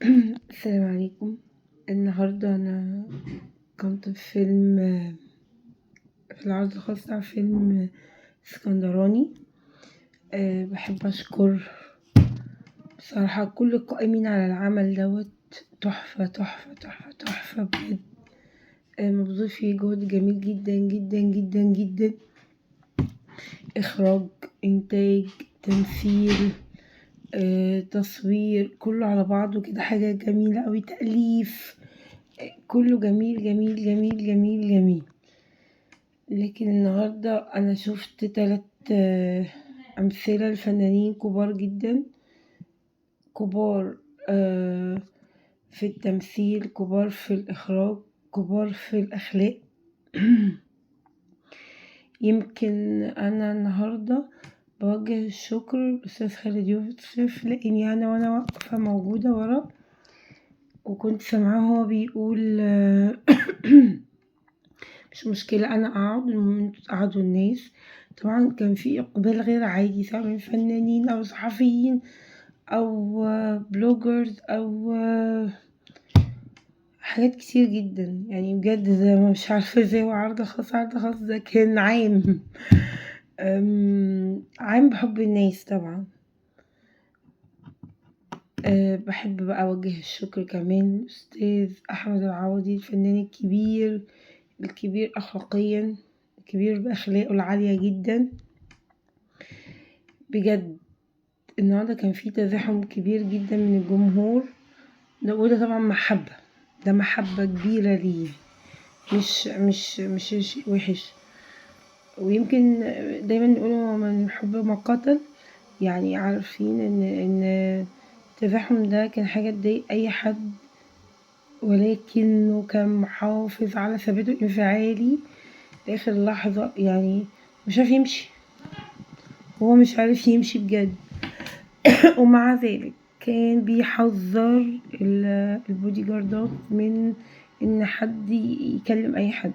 السلام عليكم. النهاردة أنا كنت في فيلم، في العرض الخاص بتاع فيلم اسكندراني. بحب أشكر بصراحة كل القائمين على العمل دوت، تحفة تحفة تحفة تحفة بجد. مبذول فيه جهد جميل جدا جدا جدا جدا، إخراج، إنتاج، تمثيل، تصوير، كله على بعضه كده حاجة جميلة أوي، تأليف، كله جميل جميل جميل جميل جميل. لكن النهاردة أنا شفت 3 أمثلة لفنانين كبار جدا، كبار في التمثيل، كبار في الإخراج، كبار في الأخلاق. يمكن أنا النهاردة بوجه الشكر للأستاذ خالد يوسف، لأني أنا وأنا واقفة موجودة ورا وكنت سامعاه وهو بيقول مش مشكلة أنا أقعد، المهم انتوا تقعدوا الناس. طبعا كان في إقبال غير عادي، سواء من فنانين أو صحفيين أو bloggers أو حاجات كتير جدا، بجد زي ما مش عارفة ازاي. هو عرض خاص، عرض خاص ده كان عام، عام بحب الناس طبعا. بحب بقى أوجه الشكر كمان للأستاذ أحمد العوضي، الفنان الكبير، الكبير أخلاقيا، الكبير بأخلاقه العالية جدا بجد. النهاردة كان في تزاحم كبير جدا من الجمهور ده، وده طبعا محبة، ده محبة كبيرة ليه، مش شيء وحش. ويمكن دايما نقوله من حب ما قتل، عارفين ان التزاحم ده كان حاجة تضايق اي حد، ولكنه كان محافظ على ثباته الانفعالي لاخر لحظة، مش عارف يمشي، هو مش عارف يمشي بجد. ومع ذلك كان بيحذر البودي جاردات من ان حد يكلم اي حد.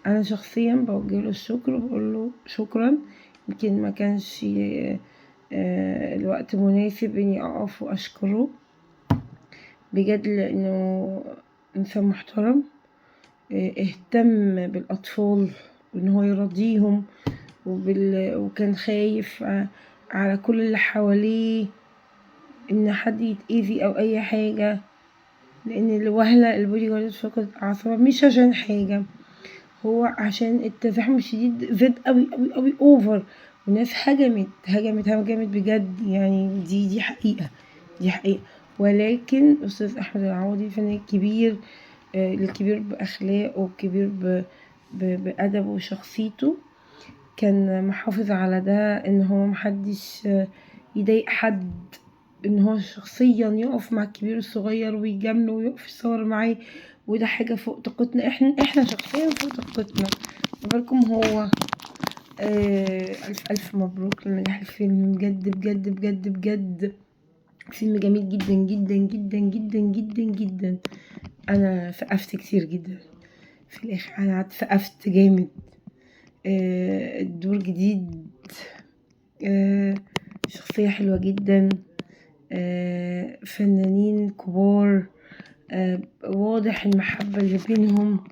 انا شخصيا بوجه له الشكر وبقول له شكرا. يمكن ما كانش الوقت مناسب اني اقف واشكره بجد، لانه انسان محترم، اهتم بالاطفال وان هو يرضيهم، وكان خايف على كل اللي حواليه ان حد يتأذي او اي حاجة، لان الوهلة البودي جارد فقد اعصابه، مش عشان حاجة، هو عشان التزاحم الشديد زاد قوي قوي قوي over، والناس هجمت هجمت هجمت بجد، دي حقيقة، دي حقيقة. ولكن أستاذ أحمد العوضي الفنان الكبير، الكبير بأخلاقه والكبير بأدبه وشخصيته، كان محافظ على ده، إن هو محدش يضايق حد، إن هو شخصيا يقف مع الكبير الصغير ويجامله ويقف يصور معاه، وده حاجة فوق طاقتنا، إحنا شخصيا فوق طاقتنا، ما بالكم هو. ألف ألف مبروك لنجاح الفيلم بجد بجد بجد بجد، فيلم جميل جدا جدا جدا جدا جدا جدا. أنا سقفت كتير جدا في الآخر، أنا قعدت سقفت جامد. الدور جديد، شخصية حلوة جدا، فنانين كبار، واضح المحبة اللي بينهم،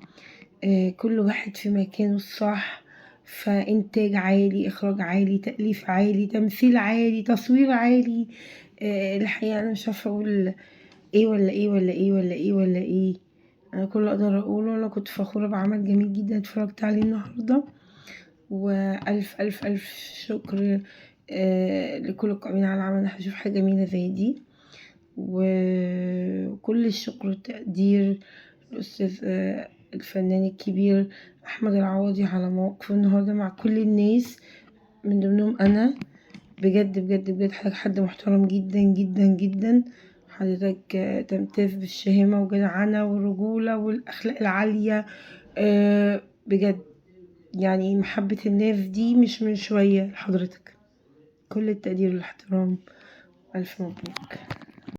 كل واحد في مكانه الصح، فإنتاج عالي، إخراج عالي، تأليف عالي، تمثيل عالي، تصوير عالي. الحقيقة أنا مش عارفة أقول إيه ولا إيه ولا إيه ولا إيه ولا إيه. أنا كل اللي أقدر أقوله أنا كنت فخورة بعمل جميل جدا اتفرجت عليه النهاردة، وألف ألف ألف شكر لكل القائمين على العمل، إن احنا نشوف حاجة جميلة زي دي، وكل الشكر والتقدير للأستاذ الفنان الكبير أحمد العوضي على مواقفه النهاردة مع كل الناس من ضمنهم أنا. بجد بجد بجد حضرتك حد محترم جدا جدا جدا، حضرتك تمتاز بالشهامة والجدعنة والرجولة والأخلاق العالية، بجد محبة الناس دي مش من شوية لحضرتك. كل التقدير والاحترام، ألف مبروك.